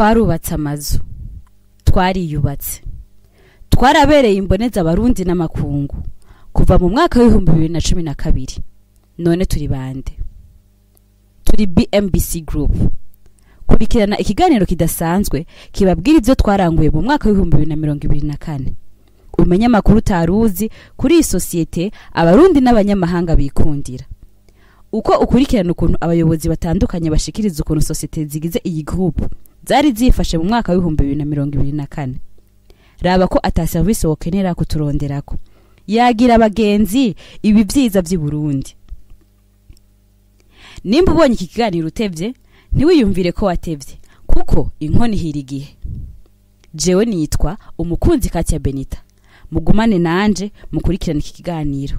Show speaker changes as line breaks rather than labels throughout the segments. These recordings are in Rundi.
Twarubatse amazu, twariyubatse, twarabereye imboneza Abarundi n'amakungu kuva mu mwaka w'2012. None turi bande? Turi BMBC Group. Kurikirana ikiganiro kidasanzwe kibabwira ivyo twaranguye mu mwaka w'2024, umenye amakuru utaruzi kuri iyi sosiyete Abarundi n'abanyamahanga bikundira. Uko ukurikirana ukuntu abayobozi batandukanye bashikiriza ukuntu sosiyete zigize iyi group zari zifashe mu mwaka w'2024, raba ko ata service wokenera kuturonderako. Yagira abagenzi ibi vyiza vy'i Burundi. Nimba ubonye iki kiganiro utevye, ntiwiyumvire ko watevye, kuko inkoni ihira igihe. Jewe nitwa Umukunzi Katia Benita. Mugumane nanje mukurikirane iki kiganiro.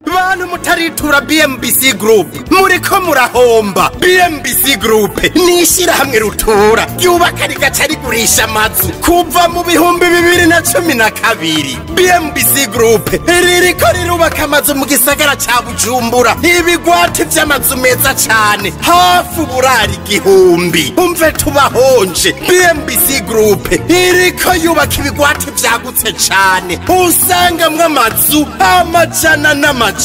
Bantu mutaritura BMBC Group, muriko murahomba. BMBC Group ni ishyirahamwe rutura ryubaka rigaca rigurisha amazu kuva mu 2012. BMBC Group ririko rirubaka amazu mu gisagara ca Bujumbura, ibigwati vy'amazu meza cane, hafi uburari 1000. Umve tubahonje, BMBC Group iriko yubaka ibigwati vyagutse cane, usangamwo amazu amajana n'amajana.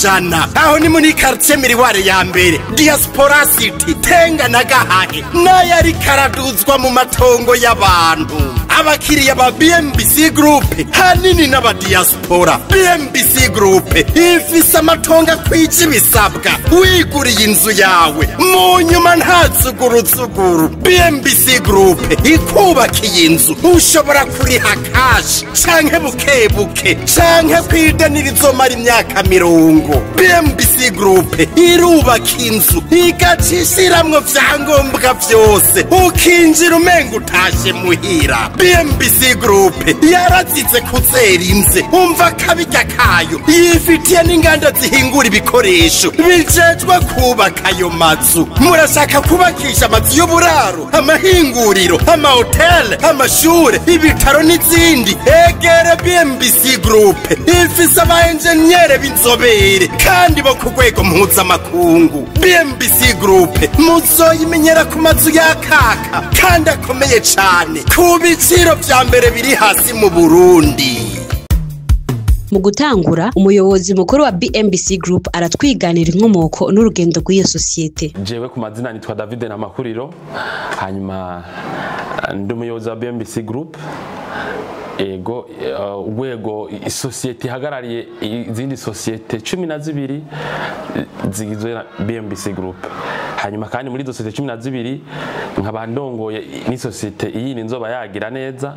Aho ni muri quartier Miriware ya mbere, Diaspora City, Tenga na Gahahe, n'ayari karaduzwa mu matongo y'abantu. Abakiriya ba BMBC Group hanini n'abadiaspora. BMBC Group ifise amatongo akwije ibisabwa, wiguriye inzu yawe mu nyuma nta zuguruzuguru. BMBC Group ikubakiye inzu, ushobora kuriha cash canke buke buke, canke kwideni rizomara imyaka 30. BMBC Group irubaka inzu igaca ishiramwo vyangombwa vyose, ukinjira umenga utashe muhira. BMBC Group yarazize kuzera inze, umva kabirya kayo, yifitiye n'inganda zihingura ibikoresho bijejwe kubaka ayo mazu. Murashaka kubakisha amazu y'uburaro, amahinguriro, amahoteli, amashure, ibitaro n'izindi, egere BMBC Group. Ifise aba enjeniyere b'inzobere kandi bo ku rwego mpuzamakungu. BMBC Group muzoyimenyera ku mazu yakaka kandi akomeye cane, ku biciro vya mbere biri hasi mu Burundi.
Mu gutangura, umuyobozi mukuru wa BMBC Group aratwiganira inkomoko n'urugendo rw'iyo sosiyete.
Jewe ku mazina nitwa David Namakuriro, hanyuma ndi umuyobozi wa BMBC Group. Ego, urwego isosiyete ihagarariye izindi sosiyete 12 zigizwe na BMBC Group. Hanyuma kandi muri izo sosiyete 12 nkaba ndongoye n'isosiyete iyindi nzoba yagira neza,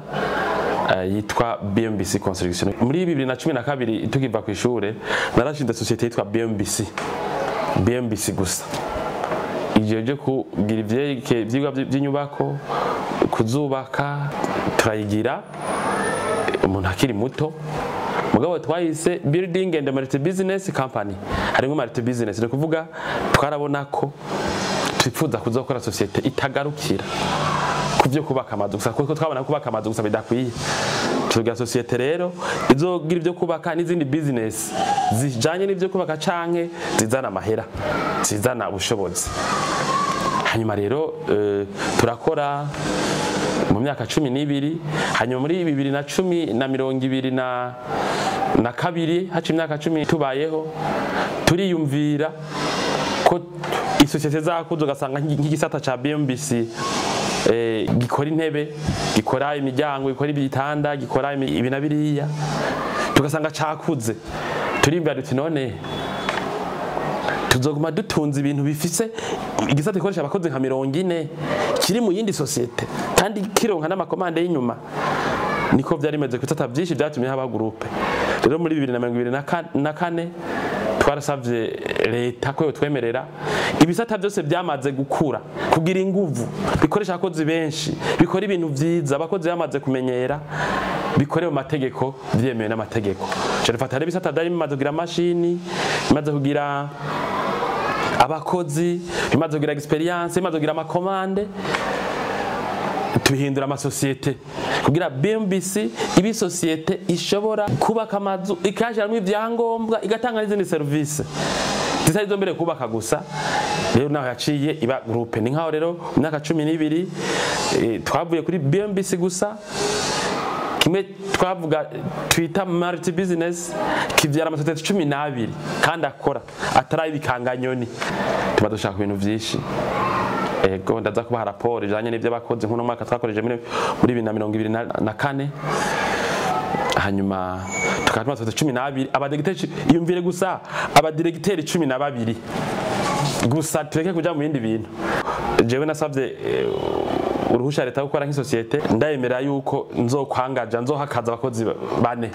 yitwa BMBC Construction. Muri 2012 tukiva ku ishure, narashinze sosiyete yitwa BMBC, BMBC gusa, ijeje kugira ivyigwa by'inyubako, kuzubaka. Turayigira umuntu akiri muto, mugabo twayise Building and Multi Business Company, harimo multi business. Ni kuvuga twarabona ko twifuza kuzokora sosiyete itagarukira ku byo kubaka amazu gusa, kuko twabona kubaka amazu gusa bidakwiye. Tugira sosiyete rero izogira ibyo kubaka n'izindi business zijanye n'ibyo kubaka canke zizana amahera, zizana ubushobozi. Hanyuma rero turakora mu myaka 12. Hanyuma muri 2022, haca imyaka 10 tubayeho, turiyumvira ko isosiyete zakuze, ugasanga nk'igisata ca BMBC gikora intebe, gikora imiryango, gikora ibitanda, gikora ibi na biriya, tugasanga cakuze. Turiyumvira duti: none tuzoguma dutunze ibintu bifise igisata gikoresha abakozi nka 40 kiri mu yindi sosiyete kandi kironka n'amakomande y'inyuma? Niko vyari bimeze ku bisata vyinshi, vyatumye haba groupe. Rero muri 2024 twarasavye leta ko yotwemerera ibisata byose byamaze gukura, kugira inguvu, bikoresha abakozi benshi, bikora ibintu vyiza, abakozi bamaze kumenyera, bikorewe mu mategeko, vyemewe n'amategeko. Dufata rero ibisata vyari bimaze kugira mashini, bimaze kugira abakozi, bimaze kugira experience, bimaze kugira amakomande, tubihindura amasosiyete kugira BMBC ibe sosiyete ishobora kubaka amazu, ikashiramwo ivyangombwa, igatanga n'izindi service zitari zo mbere kubaka gusa. Rero naho yaciye iba groupe. Ni nkaho rero mu myaka 12 Twavuye kuri BMBC gusa, kimwe twavuga twita multi business kivyara amasosiyete 12 kandi akora atari ibikanganyoni. Tuba dushaka ibintu vyinshi. Ego, ndaza kubaha raporo ijanye n'ivyo bakoze nk'uno mwaka twakoreje muri 2024. Hanyuma tukaba tumaze 12 abadiregiteri, iyumvire gusa abadiregiteri 12 gusa, tureke kuja mu bindi bintu. Jewe nasavye uruhusha leta gukora nk'isosiyete, ndayemera yuko nzokwangaja nzohakaza abakozi bane,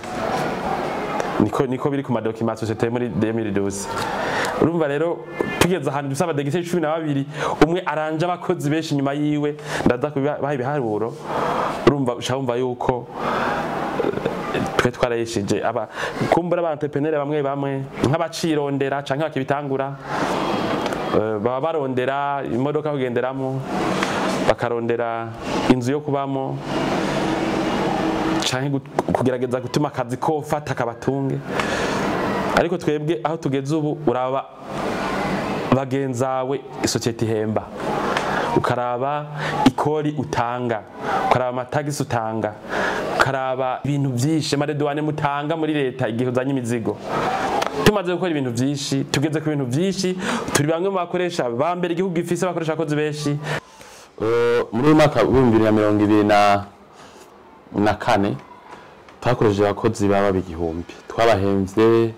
niko biri ku madokima ya sosiyete muri 2012. Urumva rero tugeze ahantu dufise abadiregiteri 12, umwe aranje abakozi benshi inyuma yiwe, ndaza kubaha ibiharuro. Urumva ushawumva yuko twe twarayishije aba kumbura aba entrepreneur bamwe bamwe nk'abacirondera canke bakibitangura, baba barondera imodoka kugenderamo, bakarondera inzu yo kubamo, canke kugerageza gutuma akazi ko fata kabatunge. Ariko twebwe aho tugeze ubu, uraba bagenzawe isosiyete ihemba, ukaraba ikori utanga, ukaraba amatagisi utanga, ukaraba ibintu byinshi amaredwane mutanga muri leta igihe uzanye imizigo. Tumaze gukora ibintu byinshi, tugeze ku bintu byinshi, turi bamwe mu bakoresha ba mbere igihugu gifise abakoresha abakozi benshi. Muri mwaka wa 2024 twakoresheje abakozi baba 1000, twabahemvye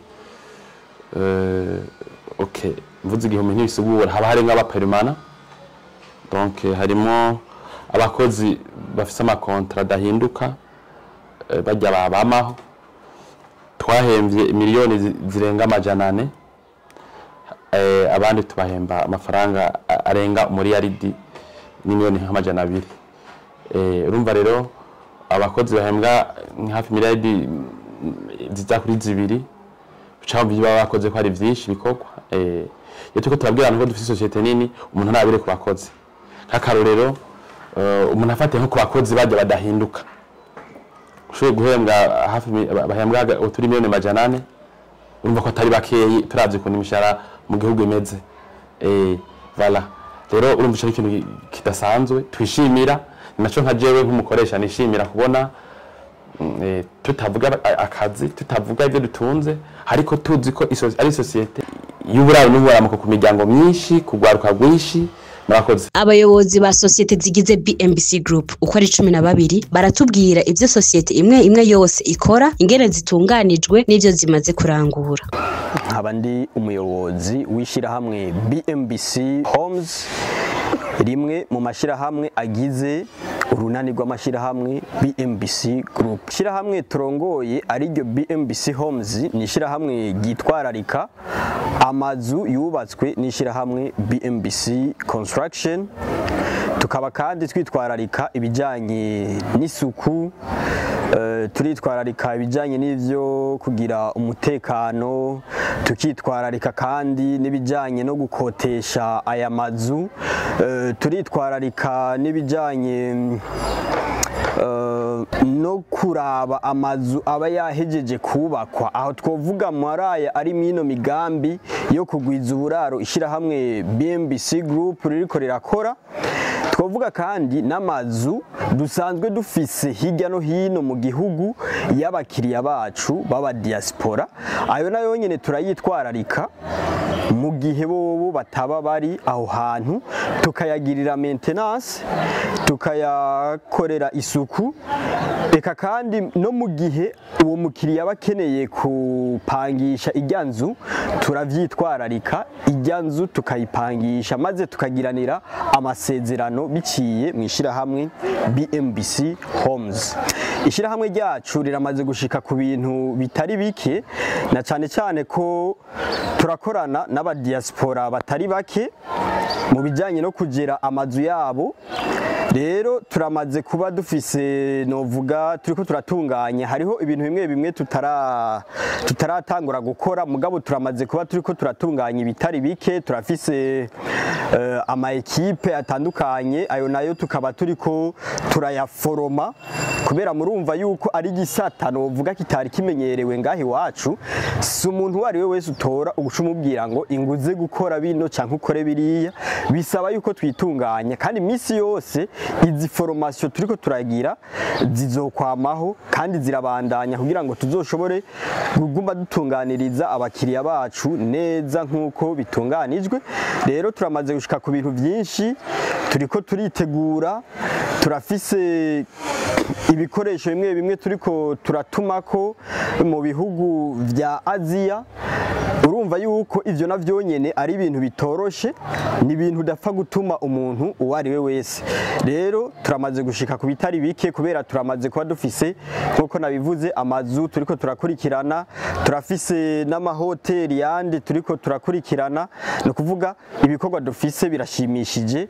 okay, mvuze 1000 ntibisigura, haba hari nk'abapermana, donc harimo abakozi bafise amakontra adahinduka, bajya babamaho. Twahemvye miliyoni zirenga 400, abandi tubahemba amafaranga arenga umuriyaridi n'imiliyoni 200. Urumva rero abakozi bahembwa hafi miliyaridi ziza kuri 2 cyangwa ibyo bakoze ko ari byinshi bikorwa. Iyo turiko turabwira abantu ko dufite societe nini, umuntu ntabire ku bakozi. Nk'akarorero, umuntu afate nko ku bakozi bajya badahinduka, ushoboye guhembwa hafi bahembwa uturi miliyoni 800, urumva ko atari bakeyi turavye ukuntu imishahara mu gihugu imeze. Voilà, rero urumva ico ikintu kidasanzwe twishimira, naco nka jewe nk'umukoresha nishimira kubona tutavuga akazi, tutavuga ibyo dutunze, ariko tuzi ko ari societe y'uburaro n'uburamuko ku miryango myinshi, kugwaruka rwinshi. Murakoze.
Abayobozi ba sosiyete zigize BMBC Group uko ari 12 baratubwira ibyo sosiyete imwe imwe yose ikora, ingene zitunganijwe n'ivyo zimaze kurangura.
Nkaba ndi umuyobozi w'ishyirahamwe BMBC Homes, rimwe mu mashyirahamwe agize urunani rw'amashyirahamwe BMBC Group. Ishyirahamwe turongoye ariryo BMBC Homes ni ishyirahamwe ryitwararika amazu yubatswe n'ishyirahamwe BMBC Construction. Tukaba kandi twitwararika ibijyanye n'isuku, turitwararika ibijyanye n'ivyo kugira umutekano, tukitwararika kandi n'ibijyanye no gukotesha aya mazu, turitwararika n'ibijyanye no kuraba amazu aba yahejeje kubakwa. Aho twovuga maraya ari mino migambi yo kugwiza uburaro ishyirahamwe BMBC Group ririko rirakora. Twovuga kandi n'amazu dusanzwe dufise hirya no hino mu gihugu y'abakiriya bacu baba diaspora, ayo nayo nyene turayitwararika mu gihe bobo bataba bari aho hantu, tukayagirira maintenance, tukayakorera isuku. Eka kandi no mu gihe uwo mukiriya bakeneye kupangisha ijya nzu, turavyitwararika ijya nzu tukayipangisha, maze tukagiranira amasezerano biciye mu ishyirahamwe BMBC Homes. Ishyirahamwe ryacu riramaze gushika ku bintu bitari bike, na cyane cyane ko turakorana n'abadiaspora batari bake mu bijyanye no kugera amazu yabo. Rero turamaze kuba dufise, novuga turiko turatunganya, hariho ibintu bimwe bimwe tutaratangura gukora, mugabo turamaze kuba turiko turatunganya ibitari bike. Turafise ama ekipe atandukanye, ayo nayo tukaba turiko turayaforoma Kubera murumva yuko ari gisata novuga kitari kimenyerewe ngahi iwacu, si umuntu uwo ari we wese utora uguca umubwira ngo inguze gukora bino canke ukore biriya. Bisaba yuko twitunganya, kandi iminsi yose izi formation turiko turagira zizokwamaho kandi zirabandanya kugira ngo tuzoshobore kuguma dutunganiriza abakiriya bacu neza nkuko bitunganijwe. Rero turamaze gushika ku bintu byinshi, turiko turitegura, turafise ibikoresho bimwe bimwe turiko turatumako mu bihugu vya Aziya. Urumva yuko ivyo navyo nyene ari ibintu bitoroshe, ni ibintu udapfa gutuma umuntu uwo ari we wese. Rero turamaze gushika ku bitari bike, kubera turamaze kuba dufise nkuko nabivuze amazu turiko turakurikirana, turafise n'amahoteli yandi turiko turakurikirana. Ni ukuvuga ibikorwa dufise birashimishije.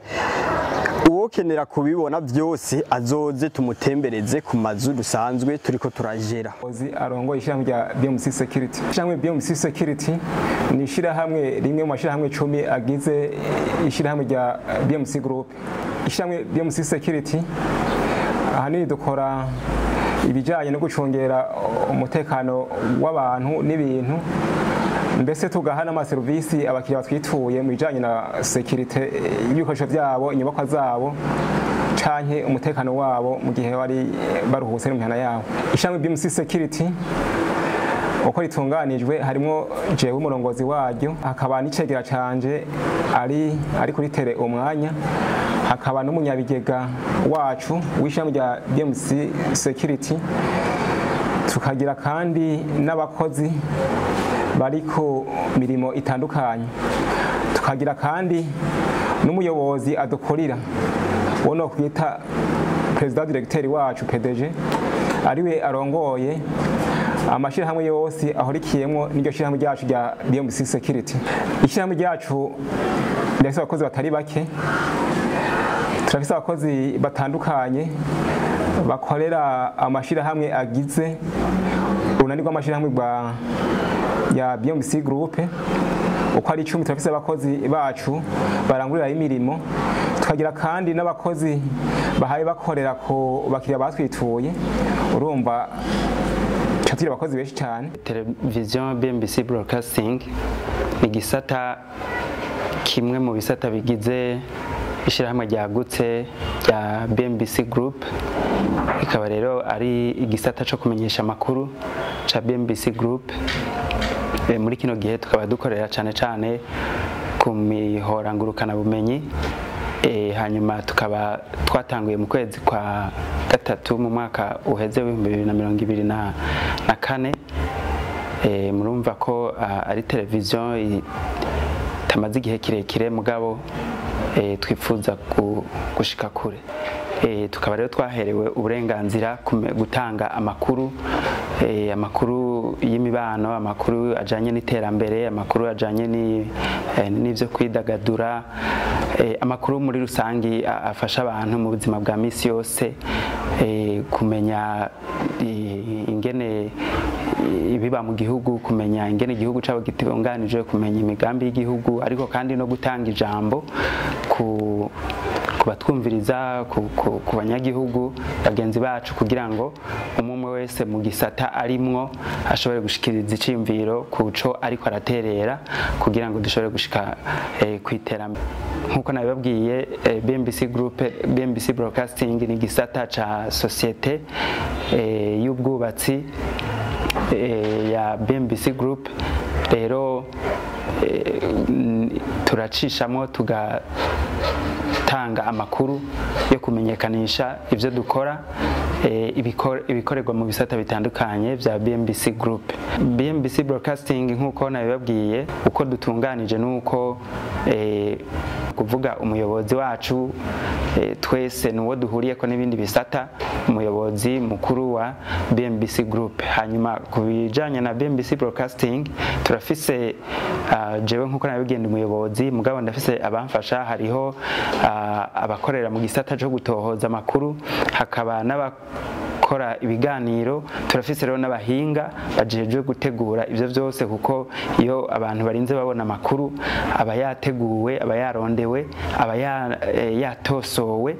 Uwokenera kubibona byose azoze tumutembereze ku mazu dusanzwe turiko turajera.
Arongoye ishyirahamwe rya BMC Security. Ishyirahamwe BMC Security ni ishyirahamwe rimwe mu mashyirahamwe 10 agize ishyirahamwe rya BMC Group. Ishyirahamwe BMC Security ahanini dukora ibijyanye no gucungera umutekano w'abantu n'ibintu, mbese tugaha n'amaserivisi abakiriya batwituye mu bijyanye na sekirite y'ibikoresho byabo, inyubakwa zabo canke umutekano wabo mu gihe bari baruhutse mu mihana yabo. Ishami BMC Security uko ritunganijwe harimo jewe umurongozi waryo, hakaba n'icegera canje ari kuri tere umwanya, hakaba n'umunyabigega wacu w'ishami rya BMC Security, tukagira kandi n'abakozi bari ku mirimo itandukanye, tukagira kandi n'umuyobozi adukorira uwo no kwita president directeur wacu PDG, ariwe arongoye amashirahamwe yose ahorikiyemo n'iryo shirahamwe ryacu rya BMC Security. Ishirahamwe ryacu rirafise abakozi batari bake, turafise abakozi batandukanye bakorera amashirahamwe agize urunani rw'amashirahamwe rwa ya BMC Group. Uko ari 10 turafise abakozi bacu barangurira imirimo, tukagira kandi n'abakozi bahaye bakorera ku bakiriya batwituye. Urumva tugira abakozi benshi cyane.
Television BMBC Broadcasting ni gisata kimwe mu bisata bigize ishyirahamwe ryagutse rya BMBC Group, ikaba rero ari igisata cyo kumenyesha amakuru ca BMBC Group. Muri kino gihe tukaba dukorera cyane cyane ku mihora ngurukana bumenyi, hanyuma tukaba twatanguye mu kwezi kwa gatatu mu mwaka uheze 2024. Murumva ko ari televiziyo itamaze igihe kirekire, mugabo twifuza gushika kure. Tukaba rero twaherewe uburenganzira gutanga amakuru, amakuru y'imibano, amakuru ajanye n'iterambere, amakuru ajanye n'ivyo kwidagadura, amakuru muri rusangi afasha abantu mu buzima bwa misi yose, kumenya ingene ibiba mu gihugu, kumenya ingene igihugu cabo gitunganije, kumenya imigambi y'igihugu, ariko kandi no gutanga ijambo ku kubatwumviriza, ku banyagihugu bagenzi bacu, kugira ngo umwe wese mu gisata arimwo ashobore gushikiriza iciyumviro kuco ariko araterera, kugira ngo dushobore gushika kwiterambere. Nkuko nabibabwiye, BMBC Group, BMBC Broadcasting ni gisata ca societe y'ubwubatsi ya BMBC Group. Rero turacishamo tugatanga amakuru yo kumenyekanisha ivyo dukora, ibikorerwa mu bisata bitandukanye vya BMBC Group. BMBC Broadcasting nkuko nabibabwiye uko dutunganije nuko kuvuga umuyobozi wacu twese nuwo duhuriyeko n'ibindi bisata, umuyobozi mukuru wa BMBC Group. Hanyuma kubijanye na BMBC Broadcasting turafise jewe nkuko nabigenda umuyobozi, mugabo ndafise abamfasha. Hariho abakorera mu gisata cyo gutohoza amakuru, hakaba n'abakora ibiganiro, turafise rero n'abahinga bajejwe gutegura ivyo vyose, kuko iyo abantu barinze babona amakuru aba yateguwe, aba yarondewe, aba yatosowe,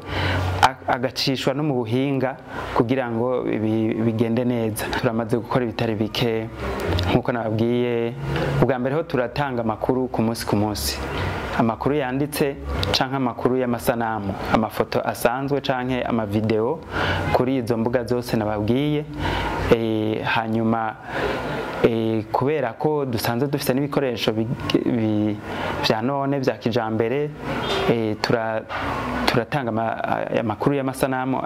agacishwa no mu buhinga kugira ngo bigende neza. Turamaze gukora ibitari bike nkuko nababwiye. Ubwa mbere ho turatanga amakuru ku munsi ku munsi, amakuru yanditse canke amakuru y'amasanamu, amafoto asanzwe canke amavideo kuri izo mbuga zose nababwiye. Hanyuma kubera ko dusanzwe dufite n'ibikoresho vya none vya kijambere, turatanga amakuru y'amasanamu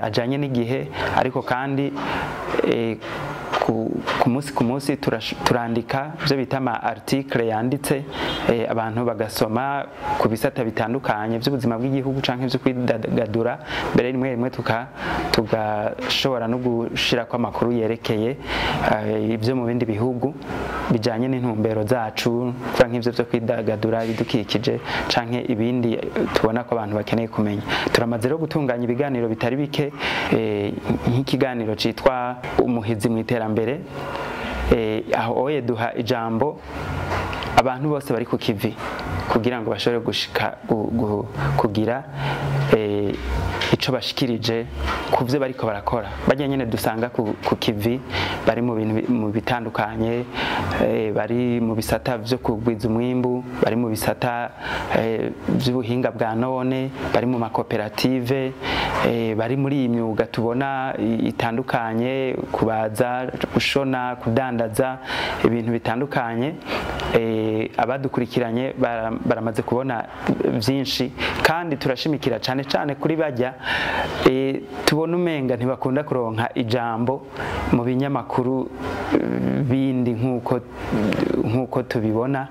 ajanye n'igihe, ariko kandi ku munsi turandika ibyo bita ama article yanditse, abantu bagasoma ku bisata bitandukanye by'ubuzima bw'igihugu canke byo kwidagadura. Mbere rimwe rimwe tugashobora no gushira kwa makuru yerekeye ibyo mu bindi bihugu bijanye n'intumbero zacu, canke ivyo byo kwidagadura, ibidukikije canke ibindi tubona ko abantu bakeneye kumenya. Turamaze rero gutunganya ibiganiro bitari bike, nk'ikiganiro citwa umuhizi mu iterambere, aho oye duha ijambo abantu bose bari ku kivi kugira ngo bashobore gushika kugira ico bashikirije kuvyo bariko barakora. Bajya nyene dusanga ku kivi bari mu bintu mu bitandukanye, bari mu bisata vyo kugwiza umwimbu, bari mu bisata by'ubuhinga bwa none, bari mu makoperative, bari muri iyi myuga tubona itandukanye, kubaza, gushona, kudandaza ibintu bitandukanye. Abadukurikiranye baramaze kubona byinshi, kandi turashimikira cyane cyane kuri bajya tubona umenga ntibakunda kuronka ijambo mu binyamakuru bindi nkuko tubibona.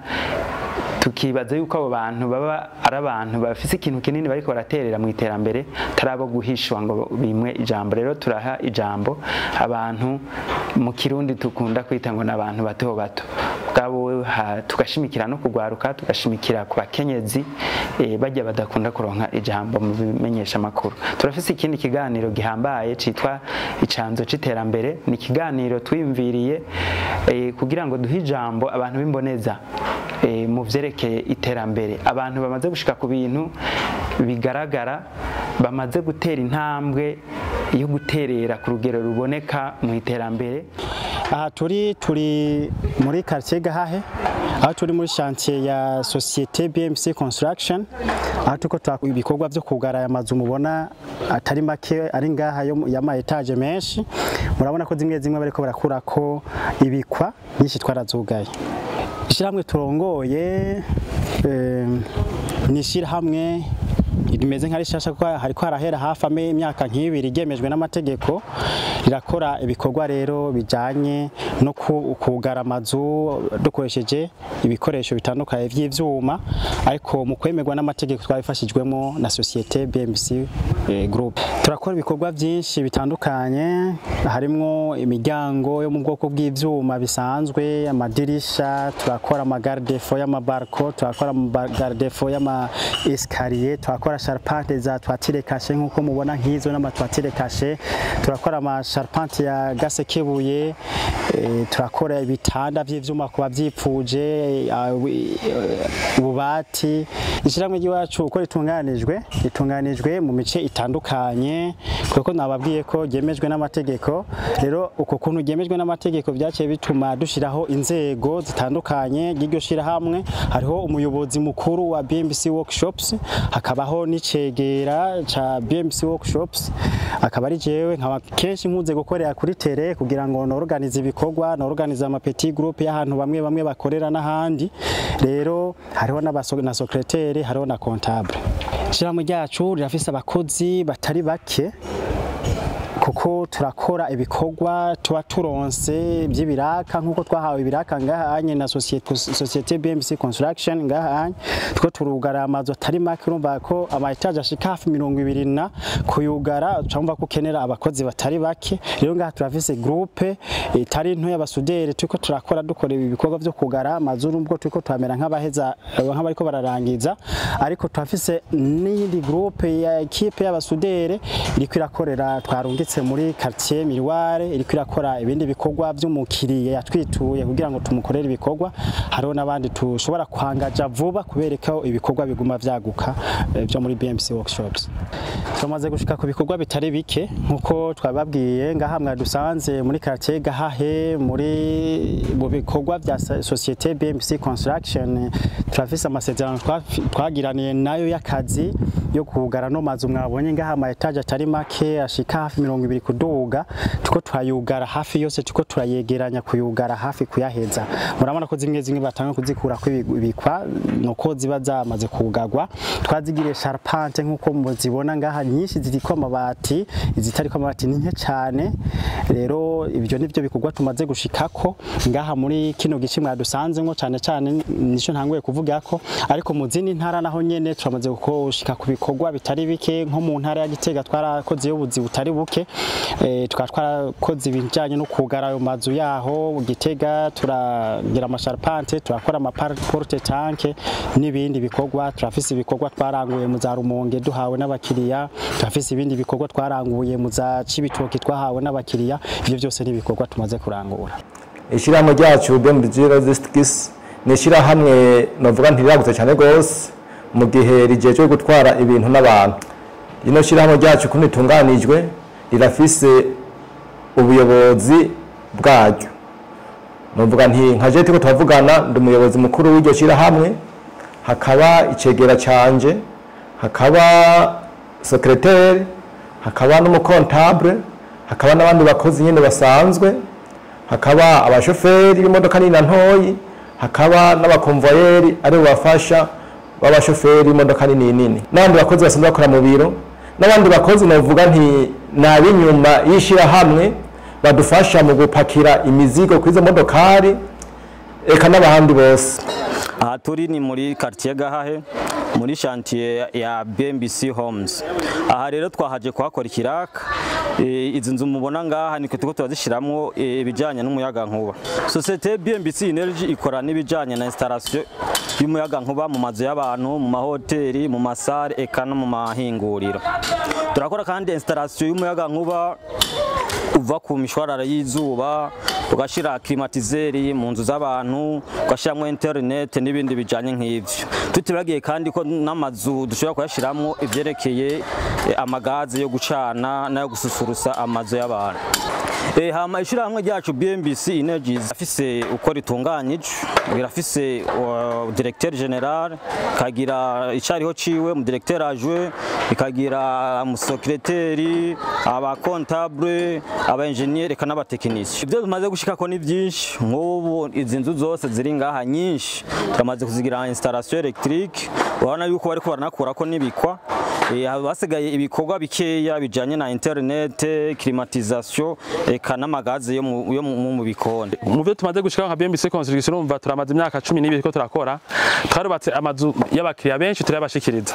Tukibaza yuko abo bantu baba ari abantu bafise ikintu kinini bariko baraterera mu iterambere, tarabo guhishwa ngo bimwe ijambo. Rero turaha ijambo abantu mu Kirundi tukunda kwita ngo n'abantu bato bato bwabo, tugashimikira no kugwaruka, tugashimikira ku bakenyezi bajya badakunda kuronka ijambo mu bimenyesha makuru. Turafise ikindi kiganiro gihambaye citwa icanzo c'iterambere. Ni kiganiro twiyumviriye kugira ngo duhe ijambo abantu b'imboneza mu vyerekeye iterambere, abantu bamaze gushika ku bintu bigaragara, bamaze gutera intambwe yo guterera ku rugero ruboneka mu iterambere.
Aha turi muri quartier Gahahe, aho turi muri chantier ya société BMC Construction, aho tuko twakora ibikorwa byo kugara aya mazu mubona atari make ari ngaha ya ma etage menshi. Murabona ko zimwe zimwe bariko barakurako ibikwa nyinshi twarazugaye. Ishyirahamwe turongoye ni ishyirahamwe rimeze nka rishasha kuko hariko harahera hafi imyaka nk'ibiri ryemejwe n'amategeko. Rirakora ibikorwa rero bijanye no kugara amazu dukoresheje ibikoresho bitandukanye vy'ivyuma, ariko mu kwemerwa n'amategeko twabifashijwemo na société BMC Group. Turakora ibikorwa byinshi bitandukanye, harimwo imiryango yo mu bwoko bw'ivyuma bisanzwe, amadirisha, turakora ama garde-fou y'amabarko, turakora ama garde-fou y'ama escalier, turakora charpente za toiture cachée nkuko mubona nkizo n'ama toiture cachée, turakora ama charpente ya gasekebuye, turakora ibitanda by'ivyuma kuba byipfuje, ububati. Ishyirahamwe ry'iwacu uko ritunganijwe mu mice itandukanye, kuko nababwiye ko ryemejwe n'amategeko. Rero uko kuntu ryemejwe n'amategeko byaciye bituma dushiraho inzego zitandukanye ry'iryo shirahamwe. Hariho umuyobozi mukuru wa BMC Workshops, hakabaho n'icegera ca BMC Workshops, akaba ari jewe nkaba kenshi nkunze gukorera kuri tele kugira ngo norganize ibikorwa, norganize ama petit groupe y'ahantu bamwe bamwe bakorera n'ahandi. Rero hariho na secrétaire, hariho na comptable. Ishyirahamwe ryacu rirafise abakozi batari bake, kuko turakora ibikorwa tuba turonse by'ibiraka nkuko twahawe ibiraka ngaha anye na société BMC Construction ngaha anye, two turugara amazu atari make. Urumva ko ama etage ashika hafi 20 na kuyugara, cyumva ko kenera abakozi batari bake. Rero ngaha turafise groupe itari nto y'abasudere tuko turakora dukora ibikorwa byo kugara amazu, nubwo tuko twamera nk'abaheza nk'abariko bararangiza, ariko turafise n'iyindi groupe ya equipe y'abasudere iriko irakorera twarungitse yagutse muri quartier Miroir, iriko irakora ibindi bikorwa by'umukiriye yatwituye kugira ngo tumukorere ibikorwa. Hariho n'abandi tushobora kwangaja vuba kubereka ibikorwa biguma vyaguka byo muri BMC Workshops. Tumaze gushika ku bikorwa bitari bike nkuko twababwiye ngaha mwadusanze muri quartier Gahahe muri mu bikorwa vya société BMC Construction. Turafise amasezerano twagiraniye nayo y'akazi yo kugara no mazu mwabonye ngaha ama etage atari make ashika hafi 20 kuduga, tuko turayugara hafi yose, tuko turayegeranya kuyugara hafi kuyaheza. Murabona ko zimwe zimwe batanga kuzikura ko ibikwa nuko ziba zamaze kugagwa. Twazigiriye charpente nkuko muzibona ngaha, nyinshi ziriko amabati, izitariko amabati ni nke cyane. Rero ibyo nivyo bikorwa tumaze gushikako ngaha muri kino gice mwadusanze ngo cyane cyane nico ntanguye kuvuga ko, ariko mu zindi ntara naho nyene turamaze gushika ku bikorwa bitari bike. Nko mu ntara ya Gitega twarakoze ubuzi butari buke, twarakoze ibijanye no kugara ayo mazu yaho Gitega, turagira amasharpante, turakora ama porte tank n'ibindi bikorwa. Turafise ibikorwa twaranguye mu za Rumonge duhawe n'abakiriya, turafise ibindi bikorwa twaranguye mu za Cibitoke twahawe n'abakiriya. Ivyo byose ni ibikorwa tumaze kurangura.
Ishirahamwe ryacu BMBC Logistics ni ishirahamwe novuga ntiragutse cyane gose mu gihe rijejwe gutwara ibintu n'abantu. Rino shirahamwe ryacu kuno itunganijwe rirafise ubuyobozi bwaryo. Novuga nti nka je turiko turavugana ndi umuyobozi mukuru w'iryo shirahamwe, hakaba icegera canje, hakaba secrétaire, hakaba n'umukontable, hakaba n'abandi bakozi nyene basanzwe, hakaba abashoferi b'imodoka nini na ntoyi, hakaba n'abakonvoyeri ari bafasha b'abashoferi b'imodoka nini nini, n'abandi bakozi basanzwe bakora mu biro, n'abandi bakozi novuga nti nabinyuma y'ishirahamwe badufasha mu gupakira imizigo kwizo modokari, eka n'abandi bose.
Aha turi ni muri quartier Gahahe muri chantier ya BMBC Homes. Aha rero twahaje kuhakora ikiraka. Izi nzu mubona ngaha niko tuko turazishiramwo ibijanye n'umuyaga nkuba. Société BMBC Energy ikora n'ibijanye na installation y'umuyaga nkuba mu mazu y'abantu, mu mahoteli, mu masare eka no mu mahinguriro. Turakora kandi installation y'umuyaga nkuba uva ku mishwarara y'izuba, tugashira climatiseur mu nzu z'abantu, tugashiramwo internet n'ibindi bijanye nk'ivyo. Tutibagiye kandi ko n'amazu dushobora kuyashiramwo ivyerekeye amagaze yo gucana nayo gususurusa amazu y'abantu. Hama ishirahamwe ryacu BMBC Energies afise uko ritunganyije, birafise directeur general, kagira icariho ciwe mu directeur adjoint, ikagira mu secrétaire, aba comptable, aba engineer eka n'abatekinisiye. Ibyo tumaze gushika ko ni byinshi. Nk'ubu izi nzu zose ziri ngaha nyinshi turamaze kuzigira installation électrique, urabona yuko bariko baranakura ko nibikwa. Basigaye ibikorwa bikeya bijanye na internet, climatisation eka n'amagaze yo mu bikoni.
Mu byo tumaze gushika nka BMBC Construction, urumva turamaze imyaka 12 ko turakora. Twarubatse amazu y'abakiriya benshi turabashikiriza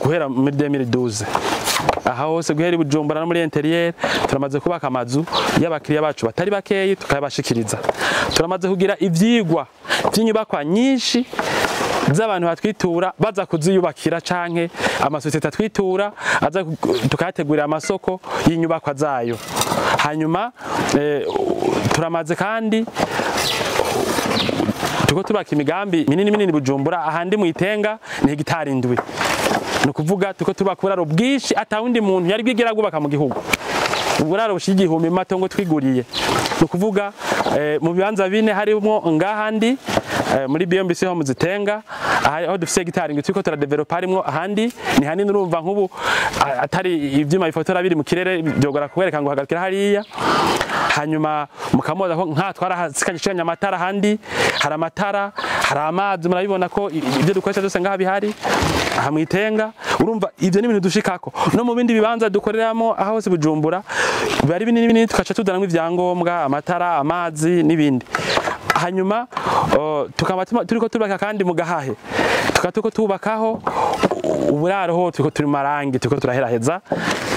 guhera muri 2012. Aha hose guhera i Bujumbura no muri interieur turamaze kubaka amazu y'abakiriya bacu batari bakeyi tukayabashikiriza. Turamaze kugira ivyigwa vy'inyubakwa nyinshi z'abantu batwitura baza kuziyubakira canke amasosiyete atwitura aza tukayategurira amasoko y'inyubakwa zayo. Hanyuma turamaze kandi tuko tubaka imigambi minini minini Bujumbura, ahandi mu Itenga ni hegitari 7. Ni kuvuga tuko tubaka uburaro bwinshi atawundi muntu yari bwigera gubaka mu gihugu. Uburaro bushika 1000 matongo twiguriye. Ni kuvuga mu bibanza bine harimo ngahandi muri BMBC ho muzitenga aho dufise hegitari 7 turiko turadevelopa, harimo ahandi ni hanini. Urumva nk'ubu atari ivyuma bifotora biri mu kirere byogora kubereka ngo hagarukira hariya. Hanyuma mukamoza ko nka twarahasikanye amatara, handi hari amatara, hari amazi, murabibona ko ibyo dukoresha byose ngaha bihari aha mwitenga. Urumva ivyo ni ibintu dushikako no mu bindi bibanza dukoreramo aho hose Bujumbura bari binini binini, tukaca tudanamwe ivyangombwa, amatara, amazi n'ibindi. Hanyuma tukaba turiko tubaka kandi mu Gahahe, tukaba turiko tubakaho uburaro ho turiko turi marangi, turiko turaheraheza,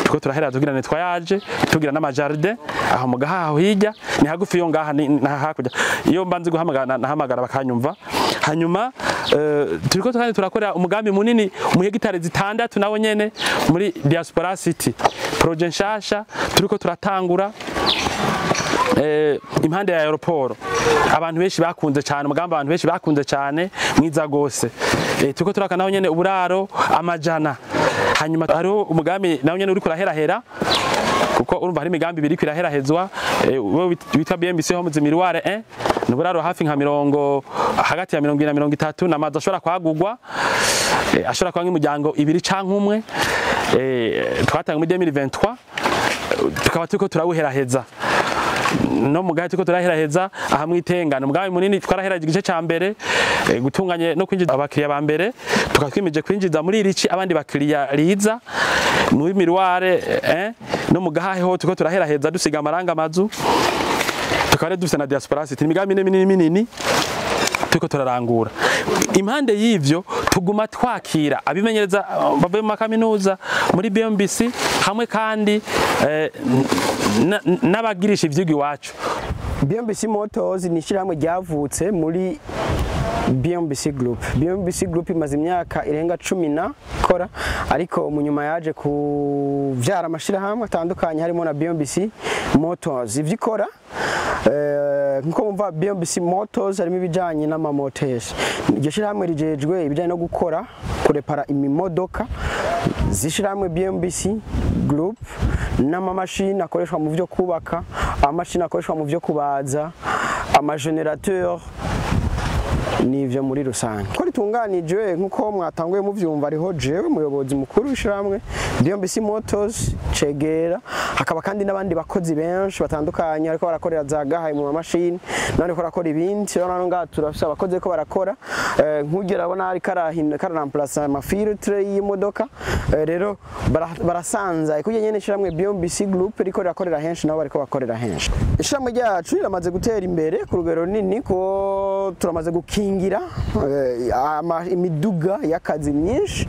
turiko turaheraheza tugira nettoyage, tugira n'amajardin aho mu Gahahe hirya ni hagufi yo ngaha ni hakurya. Iyo mbanze guhamagara nahamagara bakanyumva. Hanyuma turiko kandi turakorera umugambi munini mu hegitari 6 nawo nyene muri Diaspora City. Projet nshasha turiko turatangura impande ya aeroport, abantu benshi bakunze cyane umugambi, abantu benshi bakunze cyane, mwiza gose. Turiko turaka naho nyene uburaro 100. Hanyuma hariho umugambi naho nyene uri kuraherahera, kuko urumva hari imigambi ibiri kwiraherahezwa, witwa BMBC Homes Miroir 1, ni uburaro hafi nka mirongo hagati ya 20 na 30, n'amazu ashobora kwagurwa, ashobora kuba nk'umuryango ibiri canke umwe. Twatanga muri 2023, tukaba turiko turawuheraheza no mugahe turiko turaheraheza aha mwitengana. Umugambi munini twaraheraje igice ca mbere, gutunganye no kwinjiza abakiriya ba mbere, tukatwimije kwinjiza muri irici abandi bakiriya riza muri Miroir no mugahe ho turiko turaheraheza dusiga amaranga amazu, tukaba dufite na diaspora city. Imigambi minini minini turiko turarangura. Impande y'ivyo tuguma twakira abimenyereza bavuye mu makaminuza muri BMBC, hamwe kandi n'abagirisha ivyigwa iwacu.
BMBC Motors ni ishyirahamwe ryavutse muri BMBC Group. BMBC Group imaze imyaka irenga 10 na kora, ariko mu nyuma yaje kuvyara amashirahamwe atandukanye harimo na BMBC Motors. Ivyo ikora nkuko mumva, BMBC Motors harimo ibijanye n'amamoteri. Iryo shirahamwe rijejwe ibijanye no gukora, kurepara imimodoka zishirahamwe BMBC Group, n'amamashini akoreshwa mu vyo kubaka, amamashini akoreshwa mu vyo kubaza, amagenerateur n'ivyo muri rusange. Ko ritunganijwe nkuko mwatanguye muvyumva, ariho jewe umuyobozi mukuru w'ishiramwe BMBC Motors Cegera, hakaba kandi n'abandi bakozi benshi batandukanye ariko barakorera za gahaye mu mamashini, n'abandi barakora ibindi. Rero ngaha turafise abakozi ko barakora, nkugera abona ari karahina karamplaça amafiltre y'imodoka. Rero barasanza kujye nyene ishiramwe BMBC Group riko rirakorera henshi, nabo bariko bakorera henshi. Ishiramwe ryacu riramaze gutera imbere ku rugero runini, ko turamaze gukingira imiduga y'akazi myinshi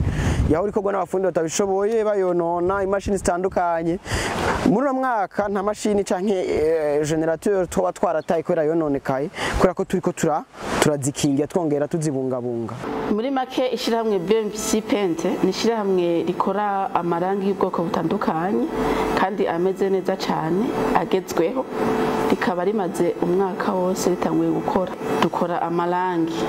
yaho ikorwa n'abafundi batabishoboye bayonona imashini zitandukanye. Muri uno mwaka nta mashini canke generateur tuba twarataye kubera yononekaye, kubera ko turiko turazikingira twongera tuzibungabunga.
Muri make ishyirahamwe BMBC Paint ni ishyirahamwe rikora amarangi y'ubwoko butandukanye kandi ameze neza cyane agezweho, rikaba rimaze umwaka wose ritanguye gukora. Dukora amarangi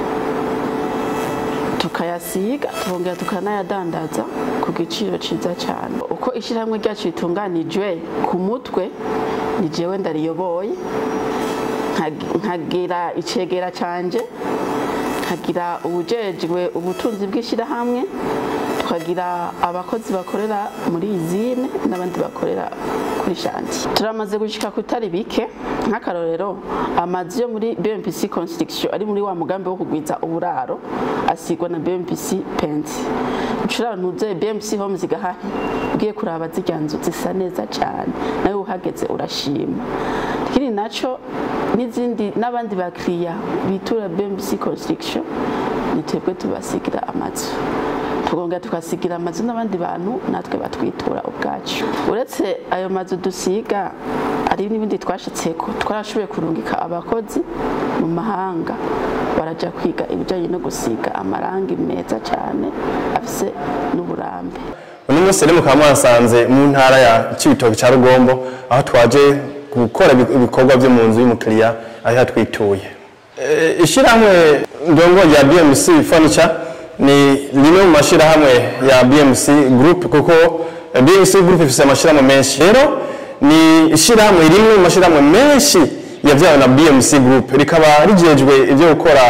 tukayasiga, tukongera tukanayadandaza ku giciro ciza cyane. Uko ishyirahamwe ryacu ritunganijwe ku mutwe ni jewe ndariyoboye, nkagira icegera canje, nkagira ubujejwe ubutunzi bw'ishyirahamwe, tukagira abakozi bakorera muri izine n'abandi bakorera kuri shanti. Turamaze gushika kutari bike, nk'akarorero amazu yo muri BMBC Construction ari muri wa mugambi wo kugwiza uburaro asigwa na BMBC Paint. Ucura ntuze BMBC Homes gahahe ugiye kuraba zirya nzu zisa neza cyane, nawe uhageze urashima. Ikindi naco n'izindi n'abandi bakiriya bitura BMBC Construction ni twebwe tubasigira amazu, tugongera tukasigira amazu n'abandi bantu natwe batwitura ubwacu. Uretse ayo mazu dusiga ari n'ibindi twashitseko, twarashoboye kurungika abakozi mu mahanga baraja kwiga ibijanye no gusiga amarangi meza cyane afise n'uburambe.
Uno munsi rero mukaba mwasanze mu ntara ya Cibitoke ca Rugombo, aho twaje gukora ibikorwa byo mu nzu y'umukiriya aho yatwituye. Ishirahamwe ndongo ya BMC Furniture ni rimwe mu mashirahamwe ya BMC Group, kuko BMC Group ifise amashirahamwe menshi. Rero ni ishirahamwe rimwe mu mashirahamwe menshi yavyawe na BMC Group, rikaba rijejwe ivyo gukora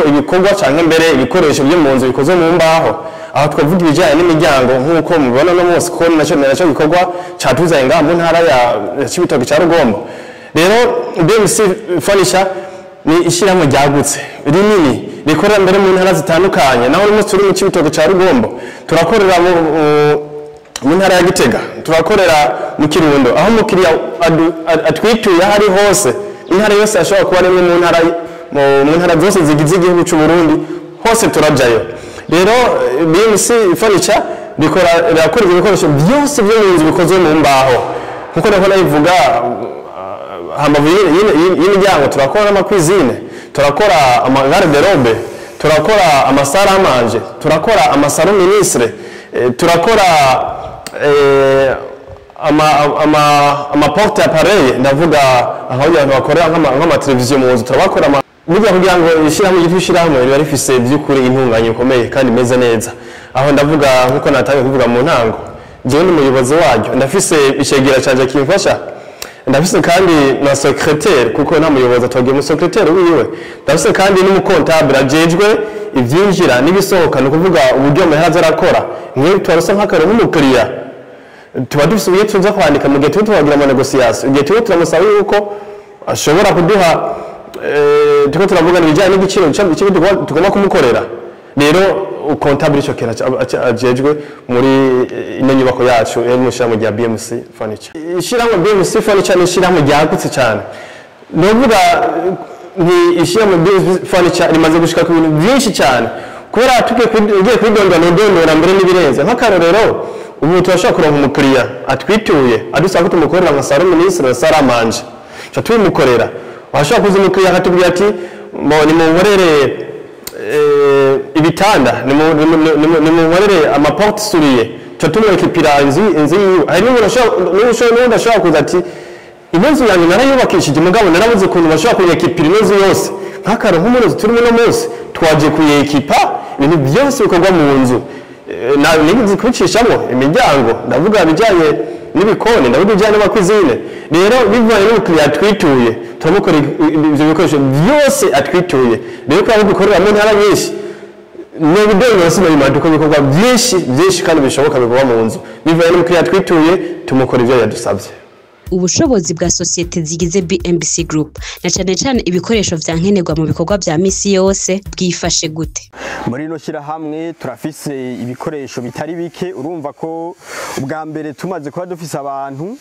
ibikorwa canke mbere ibikoresho byo mu nzu bikoze mu mbaho. Aho twavuga ibijyanye n'imiryango nk'uko mubibona no munsi ko naco gikorwa catuzanye ngaha mu ntara ya Cibitoke ca Rugombo. Rero BMC Furniture ni ishyirahamwe ryagutse rinini rikorera mbere mu ntara zitandukanye. Naho uno turi mu Cibitoke ca Rugombo, turakorera mu ntara ya Gitega, turakorera mu Kirundo, aho umukiriya atwituye aho ari hose, intara yose ashobora kuba ari mu ntara mu ntara zose zigize igihugu cy'u Burundi hose turajayo. Rero BMC Furniture rirakora ibikoresho byose byo mu nzu bikozwe mu mbaho, nkuko nako nabivuga. Hambavu y'imiryango turakora n'amakwizine, turakora amagarderobe, turakora amasara amanje, turakora amasaro ministre, turakora
ama porte appareil, ndavuga aho abantu bakorera nk'ama televiziyo mu nzu turabakora. Burya kugira ngo ishyirahamwe ryitwa ishyirahamwe riba rifise by'ukuri intunganye ikomeye kandi imeze neza. Aho ndavuga nkuko natangiye kuvuga mu ntango, jewe ni umuyobozi waryo, ndafise icegera canje kimfasha, ndafise kandi na secrétaire, kuko nta muyobozi atogiye mu secrétaire wiwe, ndafise kandi n'umucomptable ajejwe ivyinjira n'ibisohoka, ni ukuvuga uburyo amahera aza arakora. Nk'iyo twarose nk'akarero nk'umukiriya, tuba dufise uburyo tuza kwandika mu gihe turiko turagira ama négociation, igihe turiko turamusaba yuko ashobora kuduha, turiko turavugana ibijyanye n'igiciro cy'ibyo tugomba kumukorera. Rero comptable ico kintu ajejwe muri ino nyubako yacu iri mu ishyirahamwe rya BMC Furniture. Ishyirahamwe BMC Furniture ni ishyirahamwe ryagutse cyane. Novuga ni ishyirahamwe BMC Furniture rimaze gushika ku bintu byinshi cyane, kubera tugiye ugiye kubidondora nodondora mbere n'ibirenze. Nk'akarorero, ubu turashobora kuronka umukiriya atwituye adusaba ko tumukorera nka salon ministre na salle à manger, tuca tubimukorera. Washobora kuza umukiriya akatubwira ati nimunkorere ibitanda, nimunkorere ama porte soulier, tuca tumwekipira inzu yiwe. Hari n'umuntu ashobora kuza ati ino nzu yanjye narayubakishije, mugabo narabuze ukuntu bashobora kuyekipira ino nzu yose. Nk'akaro nk'umunozi turimo uno munsi, twaje kuyekipa ibintu byose bikorwa mu nzu. Nigeze kubicishamo imiryango, ndavuga ibijyanye n'ibikoni, ndavuga ibijyanye n'ama cuisine. Rero bivanye n'umukiriya atwituye, turamukora ibyo bikoresho byose atwituye. Rero kubera ko dukorera mu ntara nyinshi, ni ubudondora sinabimara, dukora ibikorwa byinshi byinshi kandi bishoboka bikorwa mu nzu. Bivanye n'umukiriya atwituye, tumukora ibyo yadusabye.
Ubushobozi bwa sosiyete zigize BMBC Group, na cane cane ibikoresho vya nkenerwa mu bikorwa vya misi yose, bwifashe gute?
Muri rino shyirahamwe turafise ibikoresho bitari bike. Urumva ko ubwa mbere tumaze kuba dufise abantu,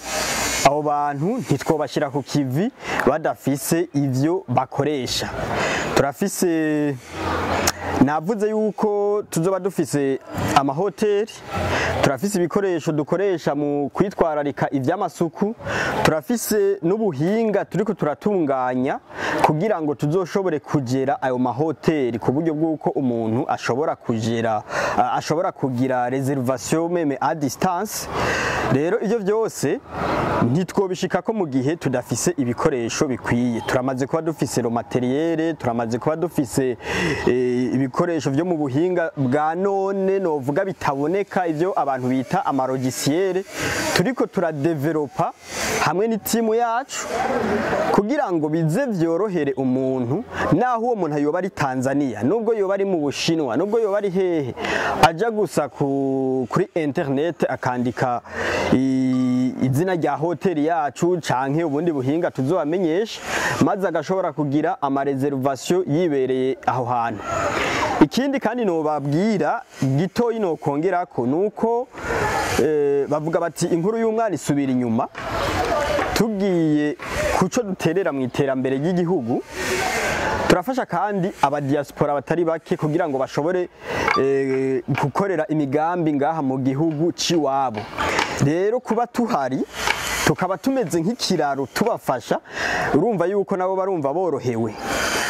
abo bantu ntitwobashyira ku kivi badafise ivyo bakoresha. Turafise, navuze yuko tuzoba dufise amahoteli, turafise ibikoresho dukoresha mu kwitwararika ivy'amasuku, turafise n'ubuhinga turiko turatunganya kugira ngo tuzoshobore kugera ayo mahoteli ku buryo bw'uko umuntu ashobora kugera, ashobora kugira réservation même à distance. Rero ivyo vyose ntitwobishikako mu gihe tudafise ibikoresho bikwiye. Turamaze kuba dufise le matériel, turamaze kuba dufise ibikoresho vyo mu buhinga bwa none, novuga bitaboneka, ivyo abantu bita ama logiciel, turiko turadevelopa hamwe n'itimu yacu kugira ngo bize vyorohere umuntu, naho uwo muntu yoba ari Tanzania, nubwo yoba ari mu Bushinwa, nubwo yoba ari hehe, aja gusa kuri internet akandika izina rya hoteli yacu canke ubundi buhinga tuzobamenyesha, maze agashobora kugira ama réservation yibereye aho hantu. Ikindi kandi nobabwira gitoyi nokongerako nuko bavuga bati inkuru y'umwana isubira inyuma. Tugiye kuco duterera mu iterambere ry'igihugu, turafasha kandi abadiaspora batari bake kugira ngo bashobore gukorera imigambi ngaha mu gihugu ciwabo. Rero kuba tuhari tukaba tumeze nk'ikiraro tubafasha, urumva yuko nabo barumva borohewe.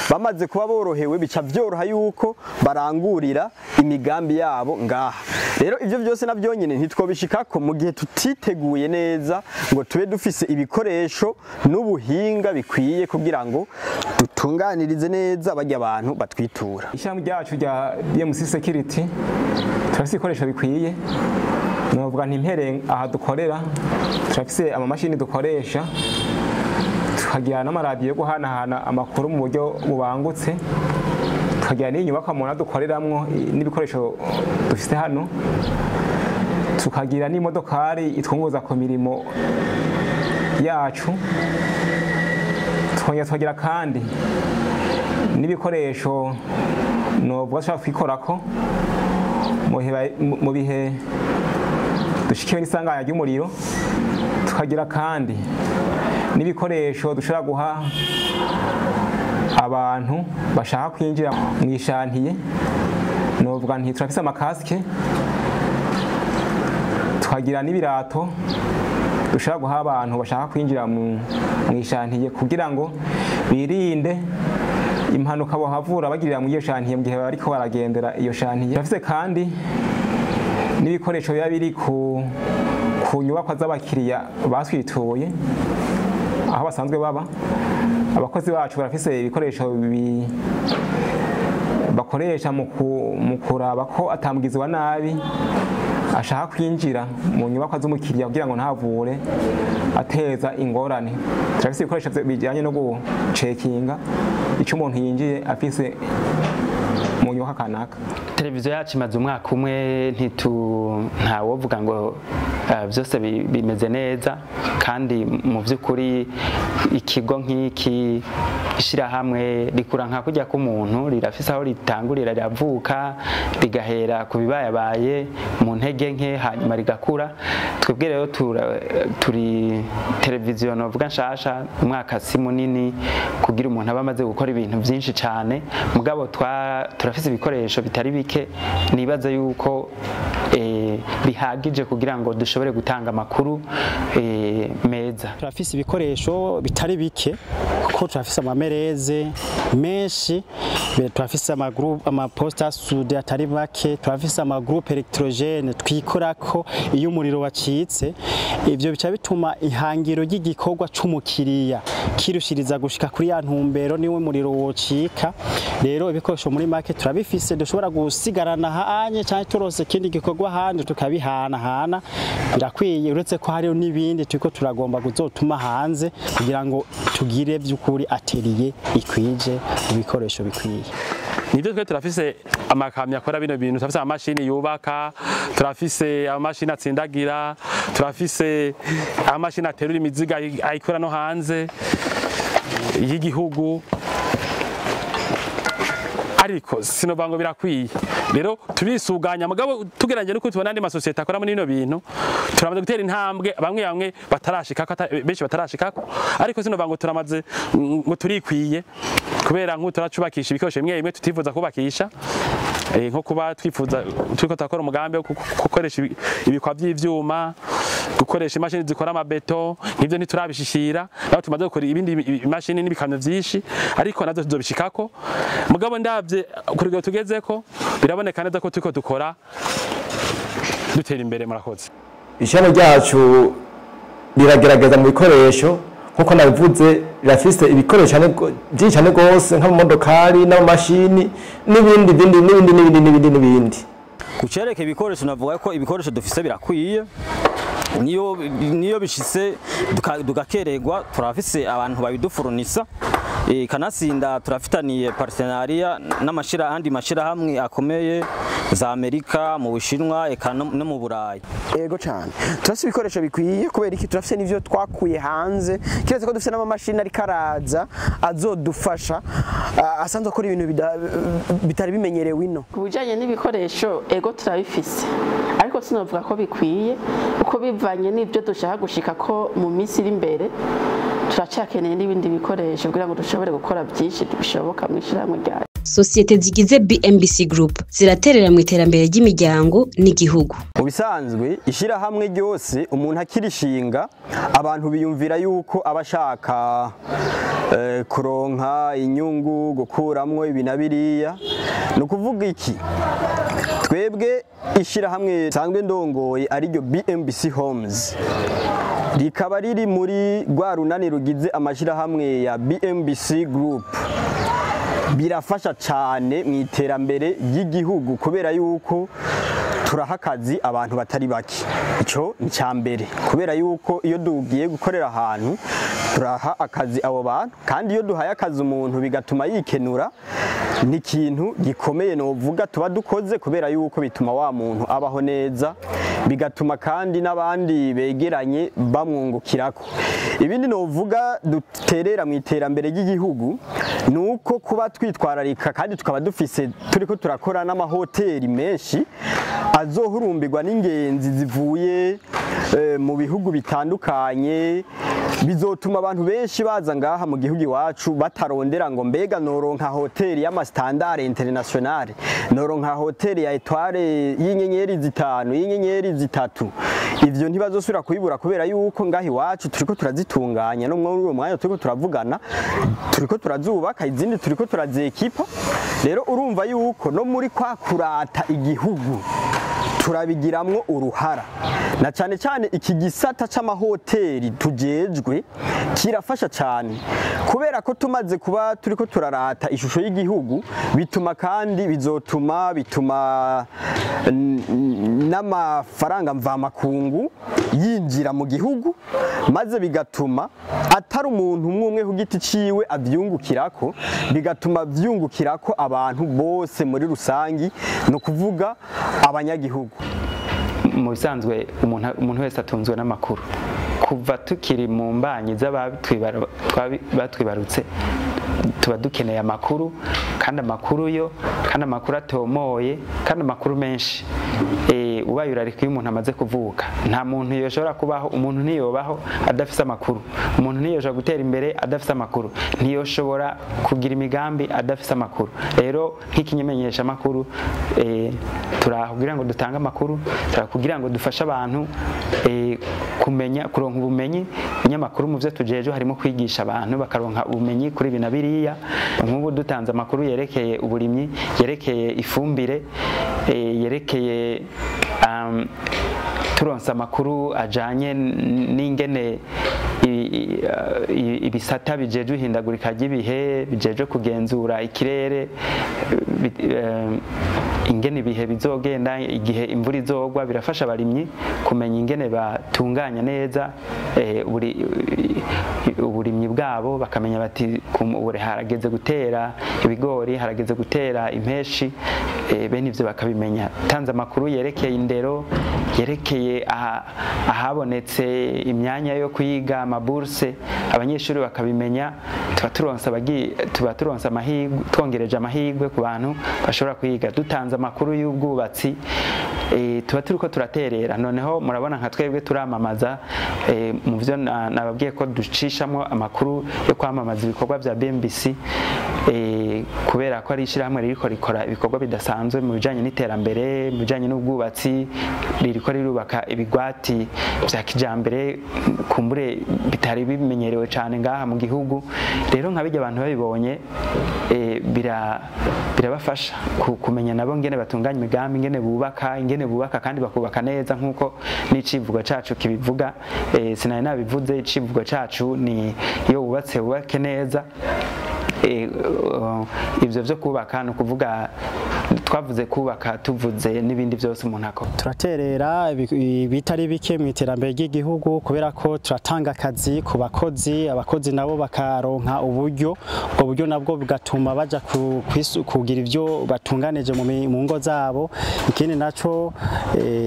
Bamaze kuba borohewe, bica vyoroha yuko barangurira imigambi yabo ngaha. Rero ivyo vyose navyo nyene ntitwobishikako mu gihe tutiteguye neza ngo tube dufise ibikoresho n'ubuhinga bikwiye kugira ngo dutunganirize neza barya abantu batwitura.
Ishyirahamwe ryacu rya BMC Security turafise ibikoresho bikwiye. Novuga nti mpere aha dukorera, turafise amamashini dukoresha, tukagira n'amaradiyo yo guhanahana amakuru mu buryo bubangutse, tukagira n'inyubakwa mubona dukoreramwo n'ibikoresho dufise hano, tukagira n'imodokari itwunguruza ku mirimo yacu, tukongera tukagira kandi n'ibikoresho novuga dushobora kwikorako mu bihe dushikiwe n'isanganya ry'umuriro, tukagira kandi n'ibikoresho dushobora guha abantu bashaka kwinjira mu i chantier. Novuga nti turafise ama casque, tukagira n'ibirato dushobora guha abantu bashaka kwinjira mu i chantier kugira ngo birinde impanuka bohavura bagirira mu iyo chantier mu gihe bariko baragendera iyo chantier. Turafise kandi n'ibikoresho biba biri ku ku nyubakwa z'abakiriya batwituye aho basanzwe baba. Abakozi bacu barafise ibikoresho bakoresha mu kuraba ko atamugizi wa nabi ashaka kwinjira mu nyubakwa z'umukiriya kugira ngo ntavure ateza ingorane. Turafise ibikoresho bijyanye no gucekinga icyo umuntu yinjiye afise mu nyubakwa kanaka.
Televiziyo yacu imaze umwaka umwe, ntawovuga ngo byose bimeze neza, kandi mu by'ukuri ikigo nk'iki ishyirahamwe rikura nka kujya k'umuntu, rirafise aho ritangurira, riravuka rigahera ku bibayabaye mu ntege nke hanyuma rigakura. Twebwe rero turi televiziyo novuga nshasha, umwaka si munini kugira umuntu aba amaze gukora ibintu byinshi cyane, mugabo turafise ibikoresho bitari bike nibaza yuko bihagije kugira ngo dushobore gutanga amakuru meza.
Turafise ibikoresho bitari bike kuko turafise amamereze menshi, turafise amagroupe amaposta sude atari make, turafise amagroupe electrogene twikorako iyo umuriro wacitse. Ivyo bica bituma ihangiro ry'igikorwa c'umukiriya kirushiriza gushika kuri ya ntumbero niwe muriro wocika. Rero ibikoresho muri make turabifise, dushobora gusigarana hanye cyangwa turose kindi gikorwa handi tukabihana hana, birakwiye. Uretse ko hariyo n'ibindi turiko turagomba kuzotuma hanze kugira ngo tugire by'ukuri atelier ikwije ibikoresho bikwiye.
Nibyo twe turafise amakamyo akora bino bintu, turafise amamashini yubaka, turafise amamashini atsindagira, turafise amamashini aterura imizigo ayikora no hanze y'igihugu, ariko sinova ngo birakwiye. Rero turisuganya mugabo tugeranye nuko tubona andi masosiyete akora muri bino bintu, turamaze gutera intambwe bamwe bamwe batarashikako, benshi batarashikako, ariko sinova ngo turamaze ngo turikwiye, kubera nko turacubakisha ibikoresho bimwe bimwe tutifuza kubakisha, nko kuba twifuza turiko turakora umugambi wo gukoresha ibikwa by'ivyuma, gukoresha imashini zikora amabeto, nk'ivyo ntiturabishishira, naho tumaze gukora ibindi imashini n'ibikamyo vyinshi, ariko nazo tuzobishikako. Mugabo ndavye kurugero tugezeko biraboneka neza ko turiko dukora dutera imbere. Murakoze.
Ishami ryacu riragerageza mu bikoresho nkuko nabivuze, rirafise ibikoresho byinshi cyane gose nk'amamodokari n'amamashini n'ibindi bindi n'ibindi n'ibindi n'ibindi n'ibindi.
Kucereka ibikoresho navuga ko ibikoresho dufise birakwiye, niyo bishitse dugakererwa turafise abantu babidufurunisa. Kanasinda turafitaniye partenariat n'amashira andi mashira hamwe akomeye za Amerika, mu Bushinwa eka no mu Burayi.
Ego cyane turafise ibikoresho bikwiye, kubera iki turafise n'ivyo twakuye hanze, kiretse ko dufise n'amamashini ari karaza azodufasha asanzwe akora ibintu bitari bimenyerewe ino.
Kubijanye n'ibikoresho ego turabifise, ariko sinovuga ko bikwiye uko bivanye n'ibyo dushaka gushika ko mu minsi iri imbere. Turacakeneye n'ibindi bikoresho kugira ngo dushobore gukora byinshi bishoboka mu ishyirahamwe ryacu.
Sosiyete zigize BMBC Group ziraterera mu iterambere ry'imiryango n'igihugu.
Mu bisanzwe ishyirahamwe ryose umuntu akirishinga abantu biyumvira yuko abashaka kuronka inyungu, gukuramwo ibi na biriya. Ni ukuvuga iki, twebwe ishyirahamwe sanzwe ndongoye ariryo BMBC Homes rikaba riri muri rwa runani rugize amashyirahamwe ya BMBC Group, birafasha cyane mu iterambere ry'igihugu kubera yuko turaha akazi abantu batari bake. Icyo ni icya mbere, kubera yuko iyo dugiye gukorera ahantu turaha akazi abo bantu, kandi iyo duhaye akazi umuntu bigatuma yikenura, ni ikintu gikomeye novuga tuba dukoze, kubera yuko bituma wa muntu abaho neza, bigatuma kandi n'abandi begeranye bamwungukirako. Ibindi novuga duterera mu iterambere ry'igihugu nuko kuba twitwararika kandi tukaba dufise turiko turakora n'amahoteli menshi azohurumbirwa n'ingenzi zivuye mu bihugu bitandukanye, bizotuma abantu benshi baza ngaha mu gihugu iwacu batarondera ngo mbega noronka hoteli y'amastandard international, noronka hoteli ya etoile y'inyenyeri zitanu, y'inyenyeri zitatu. Ivyo ntibazosubira kubibura kubera yuko ngaha iwacu turiko turazitunganya, no muri uwo mwanya turiko turavugana turiko turazubaka, izindi turiko turazekipa. Rero urumva yuko no muri kwa kurata igihugu turabigiramwo uruhara. Na cyane cyane iki gisata c'amahoteli tujejwe kirafasha cyane, kubera ko tumaze kuba turiko turarata ishusho y'igihugu, bituma kandi bizotuma bituma n'amafaranga mvamakungu yinjira mu gihugu, maze bigatuma atari umuntu umwe ku giti ciwe avyungukirako, bigatuma vyungukirako abantu bose muri rusangi, no kuvuga abanyagihugu.
Mu bisanzwe umuntu wese atunzwe n'amakuru. Kuva tukiri mu mbanyi z'abatwibarutse tuba dukeneye amakuru, kandi amakuru yo, kandi amakuru atomoye, kandi amakuru menshi. Ubaye urarika iyo umuntu amaze kuvuka, nta muntu yoshobora kubaho, umuntu ntiyobaho adafise amakuru, umuntu ntiyoshobora gutera imbere adafise amakuru, ntiyoshobora kugira imigambi adafise amakuru. Rero nk'ikimenyesha amakuru, turakugira ngo dutange amakuru, turakugira ngo dufashe abantu kumenya, kuronka ubumenyi. Inyamakuru mu byo tujeje harimo kwigisha abantu bakaronka ubumenyi kuri ibi na biriya. Nk'ubu dutanze amakuru yerekeye uburimyi, yerekeye ifumbire, yerekeye turonsa amakuru ajanye n'ingene ibisata bijeje ihindagurika ry'ibihe, bijeje kugenzura ikirere, ingene ibihe bizogenda, igihe imvura izogwa, birafasha abarimyi kumenya ingene batunganya neza uburimyi bwabo, bakamenya bati harageze gutera ibigori, harageze gutera impeshi, bene ivyo bakabimenya. Tanze amakuru yerekeye indero, yerekeye ahabonetse imyanya yo kwiga, amaburse, abanyeshuri bakabimenya. Tuba turonsa amahirwe, twongereje amahirwe ku bantu bashobora kwiga. Dutanze amakuru y'ubwubatsi, tuba turiko turaterera. Noneho murabona nka twebwe turamamaza, mu byo nababwiye ko ducishamo amakuru yo kwamamaza ibikorwa bya BMBC, kubera ko ari ishyirahamwe ririko rikora ibikorwa bidasanzwe mu bijanye n'iterambere, mu bijanye n'ubwubatsi, ririko rirubaka ibigwati vya kijambere kumbure bitari bimenyerewe cyane ngaha mu gihugu. Rero nka bijya abantu babibonye, birabafasha kumenya nabo ngene batunganya imigambi, ingene bubaka, kandi bakubaka neza nkuko n'icivugo cacu kibivuga. Sinari nabivuze, icivugo cacu ni iyo wubatse wubake neza. Ivyo vyo kubaka no kuvuga, twavuze kubaka tuvuze n'ibindi byose umuntu akora.
Turaterera bitari bike mu iterambere ry'igihugu, kubera ko turatanga akazi ku bakozi, abakozi nabo bakaronka uburyo, ubwo buryo nabwo bugatuma baja kugira ivyo batunganije mu ngo zabo. Ikindi naco,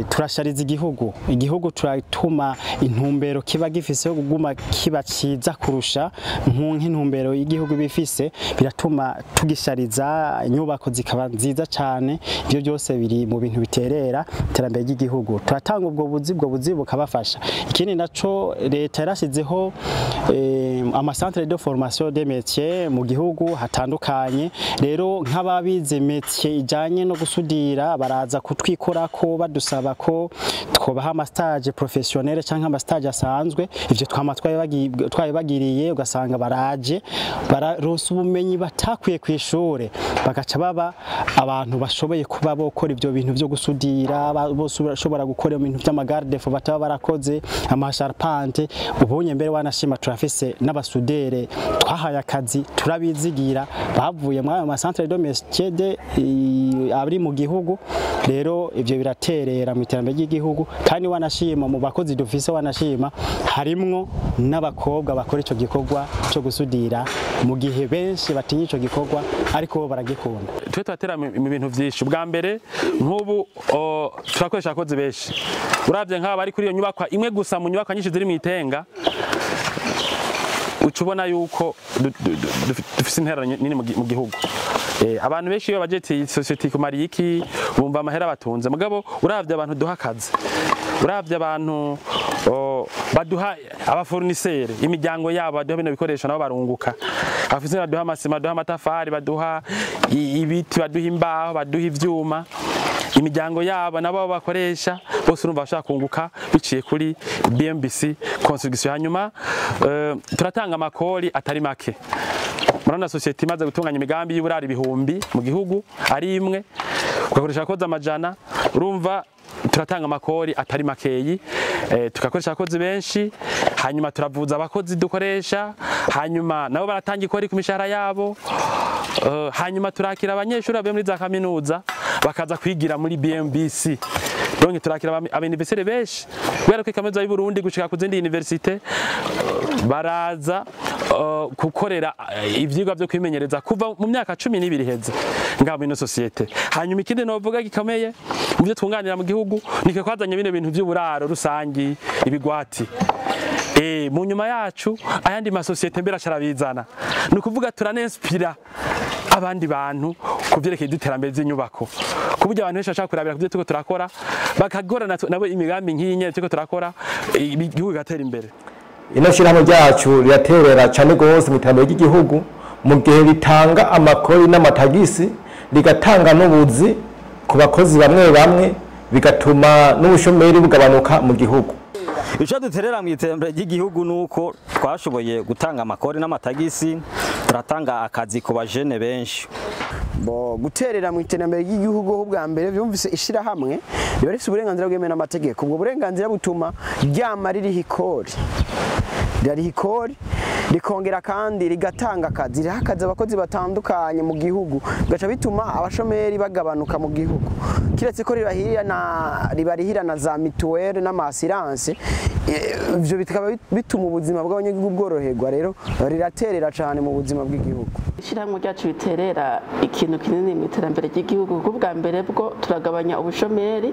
turashariza igihugu, igihugu turatuma intumbero kiba gifise yo kuguma kiba ciza kurusha nk'intumbero y'igihugu bifise, biratuma tugishariza, inyubako zikaba nziza cyane. Ibyo byose biri mu bintu biterera iterambere ry'igihugu. Turatanga ubwo buzi bukabafasha. Ikindi naco, leta yarashizeho ama centre de formation des métiers mu gihugu hatandukanye. Rero nk'ababize métier ijanye no gusudira baraza kutwikorako, badusaba ko twobaha ama stage professionnel canke ama stage asanzwe. Ivyo twama twabibagiriye, ugasanga baraje bararonsa ubumenyi batakwiye kw'ishure, bagaca baba abantu bashoboye kuba bokora ibyo bintu byo gusudira, bashobora gukora ibintu by'amagarde-fou bataba barakoze, amasharpante. Ubonye mbere wanashima turafise n'abasudere twahaye akazi, turabizigira, bavuye muri ayo ma centre de métier de abri mu gihugu. Rero ivyo biraterera mu iterambere ry'igihugu. Kandi wanashima mu bakozi dufise, wanashima harimwo n'abakobwa bakora ico gikorwa cyo gusudira, mu gihe benshi batinya ico gikorwa ariko bo baragikunda.
Twe turatera mu bintu vyinshi. Ubwa mbere nk'ubu turakoresha abakozi benshi. Uravye nk'aba bari kuri iyo nyubakwa imwe gusa mu nyubakwa nyinshi ziri mu Itenga, uca ubona yuko dufise intererano nini mu gihugu. Abantu benshi iyo baje ati société kumariye iki, bumva amahera batunze, mugabo uravye abantu duha akazi, uravye abantu baduha abafournisseur, imiryango yabo baduha bino bikoresho nabo barunguka. Abafise baduha amasima, baduha amatafari, baduha ibiti, baduha imbaho, baduha ivyuma, imiryango yabo nabo bakoresha bose urumva bashaka kunguka biciye kuri BMBC Construction. Hanyuma turatanga amakori atari make. Murabona société imaze gutunganya imigambi y'uburari ibihumbi mu gihugu ari imwe, ugakoresha abakozi amajana, urumva Turatanga amakori atari makeyi, tugakoresha abakozi benshi, hanyuma turavuza abakozi dukoresha, hanyuma nabo baratanga ikori ku mishahara yabo, hanyuma turakira abanyeshuri bavuye muri za kaminuza bakaza kwigira muri BMBC. Donc turakira aba-universitaires benshi guhera kuri kaminuza y'u Burundi gushika ku zindi université, baraza gukorera ivyigwa vyo kwimenyereza kuva mu myaka 12 iheze ngaho muri ino société. Hanyuma ikindi novuga gikomeye mu byo twunganira mu gihugu nike kwazanye bino bintu vy'uburaro rusangi, ibigwati. Mu nyuma yacu ayandi masosiyete mbere acarabizana, ni ukuvuga turanespira abandi bantu ku vyerekeye iterambere ry'inyubako, ku buryo abantu benshi bashaka kurabira ku byo turiko turakora, bakagorana nabo imigambi nk'iyi nyene turiko turakora, igihugu kigatera imbere.
Ino shyirahamwe ryacu riraterera cyane rwose mu iterambere ry'igihugu, mu gihe ritanga amakori n'amatagisi, rigatanga n'ubuzi ku bakozi bamwe bamwe, bigatuma n'ubushomeri bugabanuka mu gihugu.
Icyo duterera mu iterambere ry'igihugu ni uko twashoboye gutanga amakori n'amatagisi, turatanga akazi ku bajene benshi.
Bo guterera mu iterambere ry'igihugu ho bwa mbere byumvise ishirahamwe riba rifite uburenganzira bwemewe n'amategeko. Ubwo burenganzira butuma ryama ririha ikori, ririha ikori rikongera kandi rigatanga akazi, riha akazi abakozi batandukanye mu gihugu, bigaca bituma abashomeri bagabanuka mu gihugu. Kiretse ko ribarihira na za mituweli n'amasiranse, ivyo bikaba bituma ubuzima bw'abanyagihugu bworoherwa. Rero riraterera cyane mu buzima bw'igihugu.
Ishyirahamwe ryacu riterera ikintu kinini mu iterambere ry'igihugu, kuko bwa mbere bwo turagabanya ubushomeri,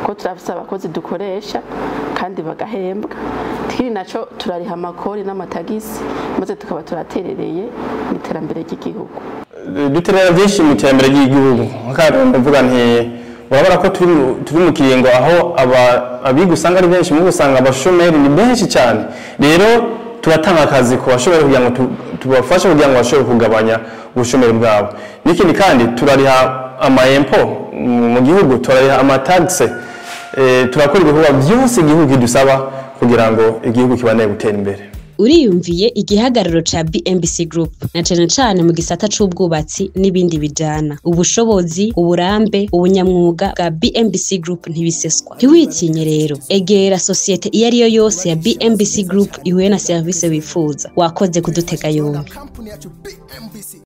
ko turafise abakozi dukoresha kandi bagahembwa. Ikindi naco turariha amakori n'amatagisi, maze tukaba turaterereye mu iterambere ry'igihugu.
Duterera byinshi mu iterambere ry'igihugu. Nk'akarorero mvuga nti urabona ko turi mu kiringo aho abiga usanga ari benshi, mu usanga abashomeri ni benshi cyane. Rero turatanga akazi ku bashomeri kugira ngo tubafashe kugira ngo bashobore kugabanya ubushomeri bwabo. N'ikindi kandi turariha ama-impôt mu gihugu, turariha amataxe, turakora ibikorwa byose igihugu kidusaba kugira ngo igihugu kibandanye gutera imbere.
Uriyumviye igihagararo ca BMBC Group na cane cane mu gisata c'ubwubatsi n'ibindi bijana. Ubushobozi, uburambe, ubunyamwuga bwa BMBC Group ntibiseswa. Ntiwitinye rero, egera sosiyete iyo ariyo yose ya BMBC Group ihuye na serivisi wifuza. Wakoze kudutega yombi.